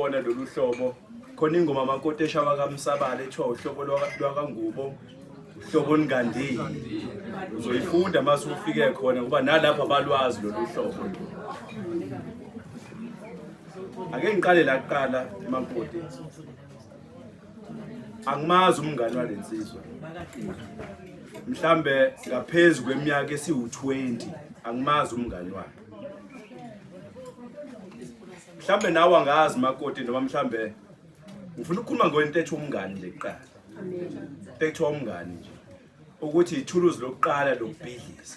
Bona lolu hlobo khona ingoma amakoti eshawa kaMsabala ethiwa uhlobo lwakaNgubo uhlobo olungandile. Uzoyifunda mase ufike khona ngoba nalapha balwazi lolu hlobo. Ake ngiqale la kuqala makoti. Angimazi umngani walensizwa. Mhlambe ngaphezulu kweminyaka esiwu-20 angimazi umngani wakhe. Mhlambe nawe angazi makoti noma mhlambe ngifuna ukukhuluma ngento ethi umngani nje kuqala. Into ekuthiwa umngani nje ukuthi ithuluzi lokuqala lokubhidliza.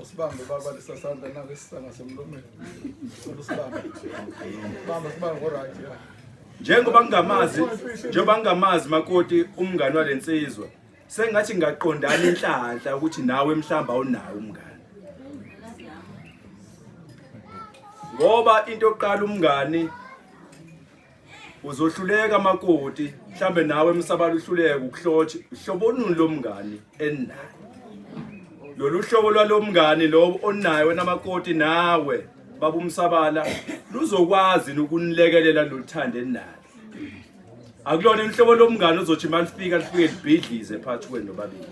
Usibambe baba lesa sandla nako esisanga semlomeni. Cela usibambe. Bamba sibambe ngo-right ya. Njengoba ngingamazi, njengoba ngingamazi makoti umngani walensizwa, sengathi ngingaqondana inhlanhla ukuthi nawe mhlawumbe awunawo umngani. Ngoba into yokuqala umngani uzohluleka makoti mhlambe nawe emsabala uhluleka ukuhlotha uhlobo oluni lomngani eninayo lolu hlobo lwalomngani lo onayo wena makoti nawe baba umsabala luzokwazi ukunilekelela loluthando eninalo akulona inhlobo lomngani ozothi malifika lifike libhidlize phakathi kwenu nobabili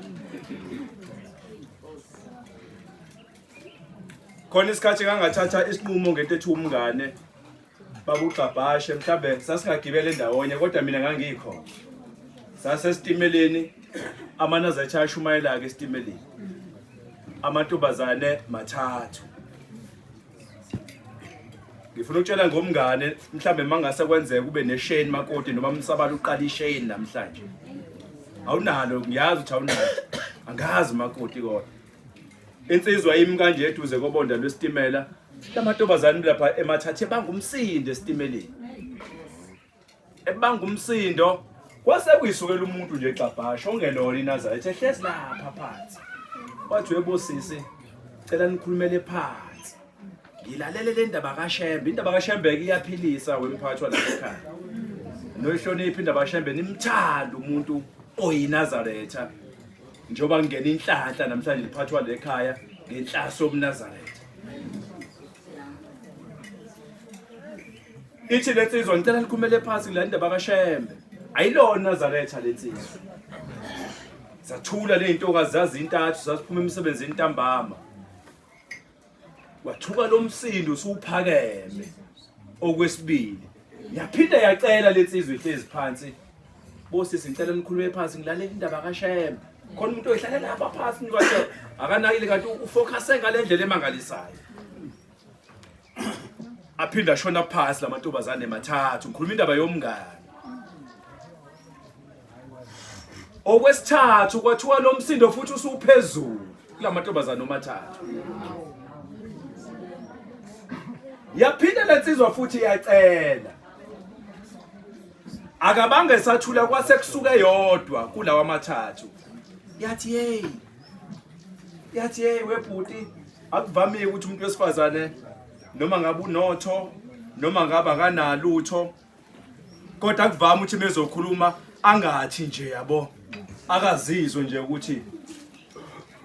khona isikhathi ngangathatha isinqumo ngento ethi umngane babugxabhashe mhlambe sasingagibela endawonye kodwa mina ngangikhona sasesitimeleni amanazaretha ashumayela-ke esitimeleni amantombazane mathathu ngifuna ukutshela ngomngane mhlambe mangase kwenzeka kube nesheni makoti noma umsabala uqala isheni namhlanje awunalo ngiyazi ukuthi awunalo angazi makoti kodwa Insizwa imi kanje eduze kobonda lwesitimela. Lamantombazane lapha emathathe bangumsindo esitimeleni. Ebanga umsindo kwase kuyisukela umuntu nje egxabhasha ongelona iNazaretha ehlezi lapha phansi. Wathi webosisi cela nikhulumele phansi. Ngilalele le ndaba kaShembe. Indaba kaShembe ke iyaphilisa wemphathwa lapha ekhaya. Noyihlonipha indaba kaShembe nimthanda umuntu oyiNazaretha. Njengoba kungena inhlanhla namhlanje liphathwa lekhaya ngenhlaso yobuNazaretha. Ithi lensizwa ngicela nikhumele phansi la indaba kaShembe. Ayilona Nazaretha lensizwa. Zathula lezintokazi zazintathu zaziphuma emsebenzini ntambama. Wathuka lo msindo usuphakeme. Okwesibili yaphinda yacela lensizwa ihlezi phansi. Bosisi ngicela nikhulume phansi ngilalela indaba kaShembe. Khona umuntu oyihlala lapha phansi nikwathe akanakile kanti ufocuse ngale ndlela emangalisayo. Aphinda ashona phansi lamantombazane mathathu ngikhuluma indaba yomngani. Okwesithathu kwathiwa lo msindo futhi usuphezulu kulamantombazane omathathu. Yaphinda lensizwa futhi yacela. Akabange esathula kwase kusuke yodwa kulawa amathathu. Yathi hey. Yathi hey webhuti akuvamile ukuthi umuntu wesifazane noma ngabe unotho noma ngabe akanalutho kodwa akuvami ukuthi mezokhuluma angathi nje yabo akazizwe nje ukuthi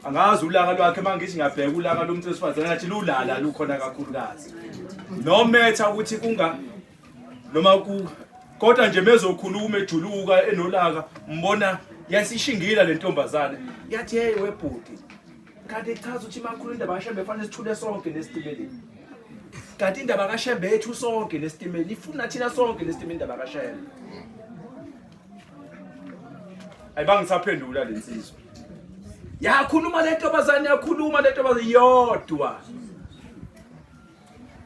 angazi ulaka lwakhe mangithi ngiyabheka ulaka lomuntu wesifazane ngathi lulala lukhona kakhulukazi nometha ukuthi kunga noma ku kodwa nje mezokhuluma ejuluka enolaka mbona yasishingila le ntombazane yathi hey webhuti kanti ichaza ukuthi makhulu indaba kaShembe fanele sithule sonke nesitimeleni kanti indaba kaShembe yethu sonke nesitimela ifuna thina sonke nesitimela indaba kaShembe ayibangisaphendula lensizwa yakhuluma le ntombazane yakhuluma le ntombazane yodwa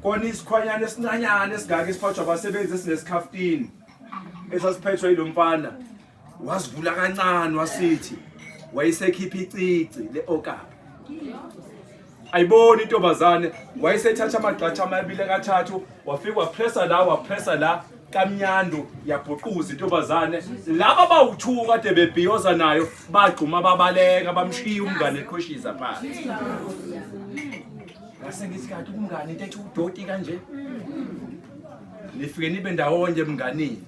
Kona isikhwanyana esincanyana esingaka esiphathwa abasebenzi esinesikhaftini esasiphethwe yilo mfana wasivula kancane wasithi wayesekhipha icici le-okapa ayiboni intombazane wayesethatha amagxatha amabili kathathu wafika wapressa la wapressa la kamnyando yabhuquza intombazane laba bawu-two kade bebhiyoza nayo bagxuma babaleka bamshiya umngane eqhoshiza phansi Ngase ngithi kanti umngane into ethi udoti kanje. Nifike nibe ndawonye emnganini.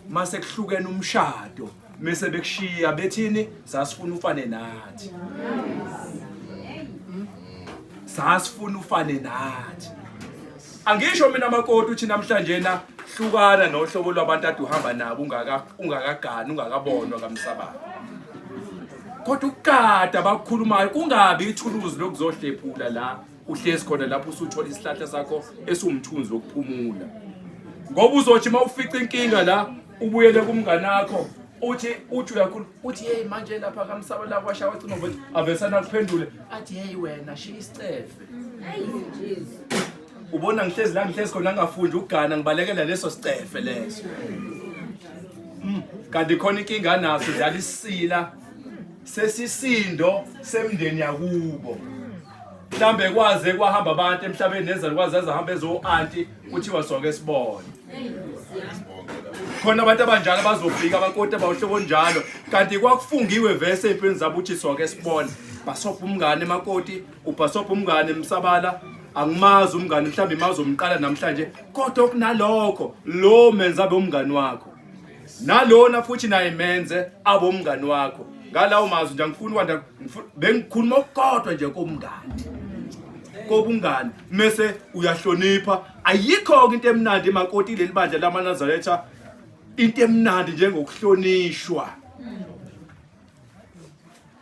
Mase kuhlukene umshado mese bekushiya bethini sasifuna ufane nathi. Sasifuna ufane nathi. Angisho mina makoti uthi namhlanje na hlukana nohlobo lwabantu ade uhamba nabo ungaka ungakagani ungakabonwa kamsabane. Kodwa ukukada abakukhulumayo kungabi ithuluzi lokuzohlephula la uhlezi khona lapho usuthola isihlahla sakho esiwumthunzi wokuphumula. Ngoba uzothi uma ufica inkinga la ubuyele kumnganakho uthi uthi uyakhuluma uthi hey manje lapha kamsaba la kwasha wacima mfethu avesana kuphendule athi hey wena shiya isicefe ubona ngihlezi la ngihlezi khona ngingafundi ukugana ngibalekela leso sicefe leso kanti khona inkinga anaso dlala isila sesisindo semndeni yakubo mhlambe kwaze kwahamba abantu emhlabeni nezalukwazi zazihamba ezo-anti kuthiwa soke sibone khona abantu abanjalo abazofika abakoti abawuhlobo onjalo kanti kwakufungiwe vese ey'mpilweni zabo ukuthi soke sibone bhasobha umngane makoti ubhasobha umngane msabala angimazi umngane mhlawumbe imazi omqala namhlanje kodwa okunalokho lo menza abe umngane wakho nalona futhi naye menze abe umngane wakho ngalawo mazwi nje angifuni kwanda bengikhuluma okukodwa nje komngane kobungane mese uyahlonipha ayikho-ke into emnandi makoti leli bandla lamanazaretha into emnandi njengokuhlonishwa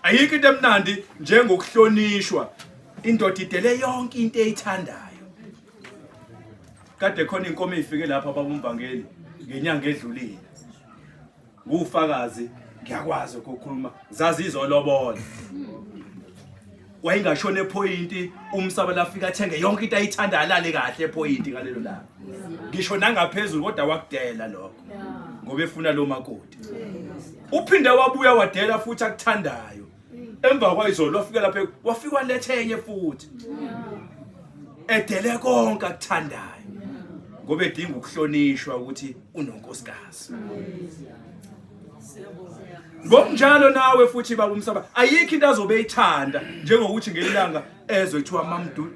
Ayikho into emnandi njengokuhlonishwa. Indoda idele yonke into eyithandayo. Kade khona inkomo ezifike lapha baba umvangeli ngenyanga edlulile. Ngufakazi ngiyakwazi ukukhuluma zazizolobola. Wayengashona ephoyinti umsaba lafika athenge yonke into ayithandayo alale kahle ephoyinti ngalelo langa. Ngisho nangaphezulu kodwa wakudela lokho. Ngoba efuna lo makoti. Uphinde wabuya wadela futhi akuthandayo. Emva kwayizolo wafika lapha wafika waletha enye futhi. Edele konke akuthandayo. Ngoba edinga ukuhlonishwa ukuthi unonkosikazi. Ngokunjalo nawe futhi baba umsaba ayikho into azobe eyithanda njengokuthi ngelanga ezwe kuthiwa mamdu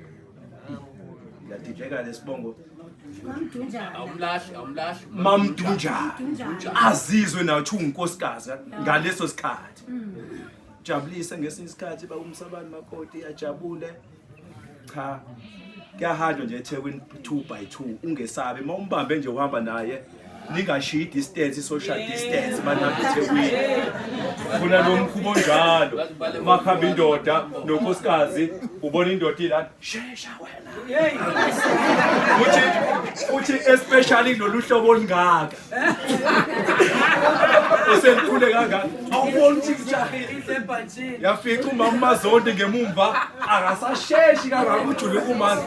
ngiyadideka lesibongo Awumlahli, awumlahli. Mamdunjani azizwe nathi unkosikazi ngaleso sikhathi. Jabulise ngesinye isikhathi baba umsabani makoti ajabule. Cha kuyahanjwa nje eThekwini 2 by 2 ungesabi uma umbambe nje uhamba naye ningashiyi distance social distance banihamba eThekwini funa lo mkhuba onjalo makuhamba indoda nonkosikazi ubona indoda ilana shesha wena futhi futhi especially lolu hlobo olungaka oselikhule kangaka awuboni ukuthi kujahile yafica umama umazondi ngemumva akasasheshi kangaka ujule kumazi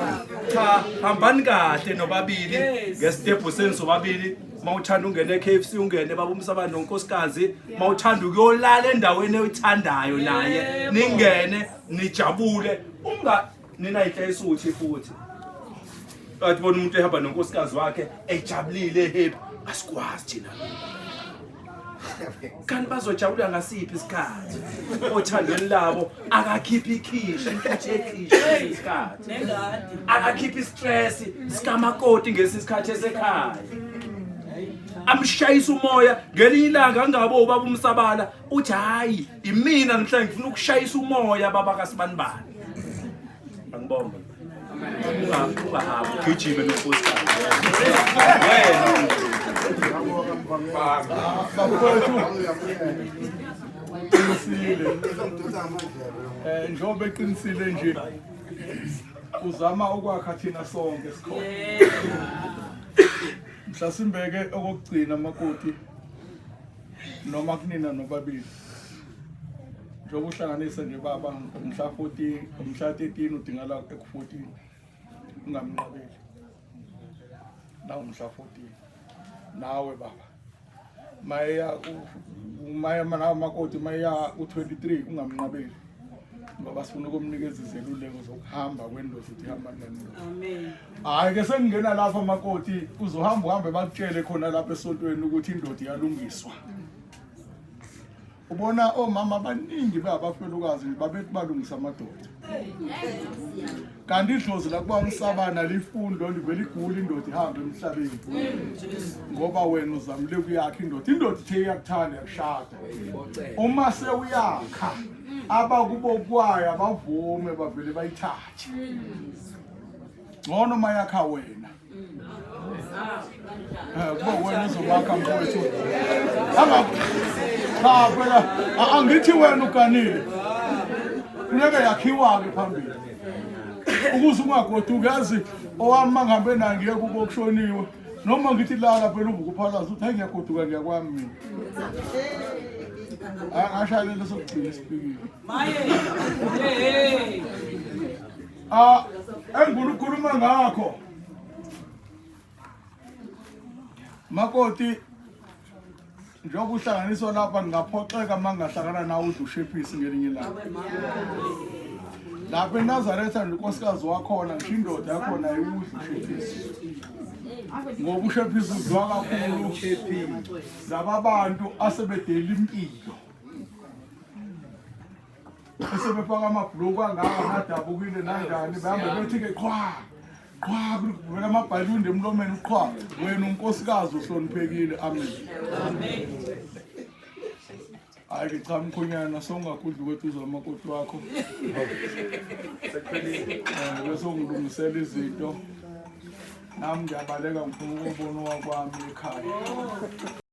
cha hambani kahle nobabili ngesitebhu senu sobabili mawuthanda ungene e-KFC ungene baba umsabani nonkosikazi mawuthanda ukuyolala endaweni oyithandayo naye ningene nijabule unga nina yinhle isuthi futhi kathi bona umuntu ehamba nonkosikazi wakhe ejabulile happy asikwazi thina kanti bazojabula ngasiphi isikhathi othandweni labo akakhiphi ikhishi intuthu yekhishi isikhathi akakhiphi istress sikamakoti ngesi sikhathi esekhaya amshayisa umoya ngelinye ilanga angabo ubaba umsabala uthi hayi imina namhlanje ngifuna ukushayisa umoya baba kasibanibani angibonge ungahambi ugijime nonkosikazi wena bafowethu qinisile eh njengoba eqinisile nje uzama ukwakha thina sonke sikhona mhlasimbeke okokugcina makoti noma kunina nobabili njengoba uhlanganise nje baba ngomhla 14 ngomhla 13 udingala eku-14 ungamnqabeli nangomhla 14 nawe baba mayeya maye nawe makoti mayeya ku-23 ungamnqabeli ngoba sifuna ukumnikeza izeluleko zokuhamba kwendoda ukuthi ihamba kanjani indoda Amen. Hayi ke sengingena lapha makoti uzohamba uhambe bakutshele khona lapha esontweni ukuthi indoda iyalungiswa. Ubona omama abaningi bayabafelukazi nje babethi balungisa amadoda. Kanti idlozi lakuba umsabana lifundo livele igula indoda ihambe emhlabeni. Ngoba wena uzamile kuyakha indoda. Indoda ithe iyakuthanda yakushada. Uma sewuyakha abakubo kwayo abavume bavele bayithathe. Ngcono mayakha wena. Eh kuba wena uzobakha mfowethu. Anga cha phela angithi wena uganile. Funeka yakhiwa ke phambili. Ukuze ungagoduki yazi owami mangihambe naye ngiye kubo kushoniwe. Noma ngithi lala phela uvuka uphalaza uthi hayi ngiyagoduka ngiyakwami mina. Angashayela sokugcina isipikile. Maye. Hey. Ah, engifuna ukukhuluma ngakho. Makoti njengoba uhlanganiswa lapha ngingaphoxeka uma ngingahlangana nawe udla ushephisi ngelinye ilanga. Lapha eNazaretha nje unkosikazi wakhona ngisho indoda yakhona ayiwudli ushephisi. Ngoba ushephisi udliwa kakhulu laba bantu asebedela impilo. Esebefaka amabhuluku angaka nadabukile nanjani behambe bethi-ke qhwa qhwa kuvela amabhalundi emlomeni uqhwa wena unkosikazi uhloniphekile amen hayi ke cha mkhonyana sewungagudli kwetuze amakoti wakho bese ungilungisela izinto nami ngiyabaleka ngifuna ukubona owakwami ekhaya.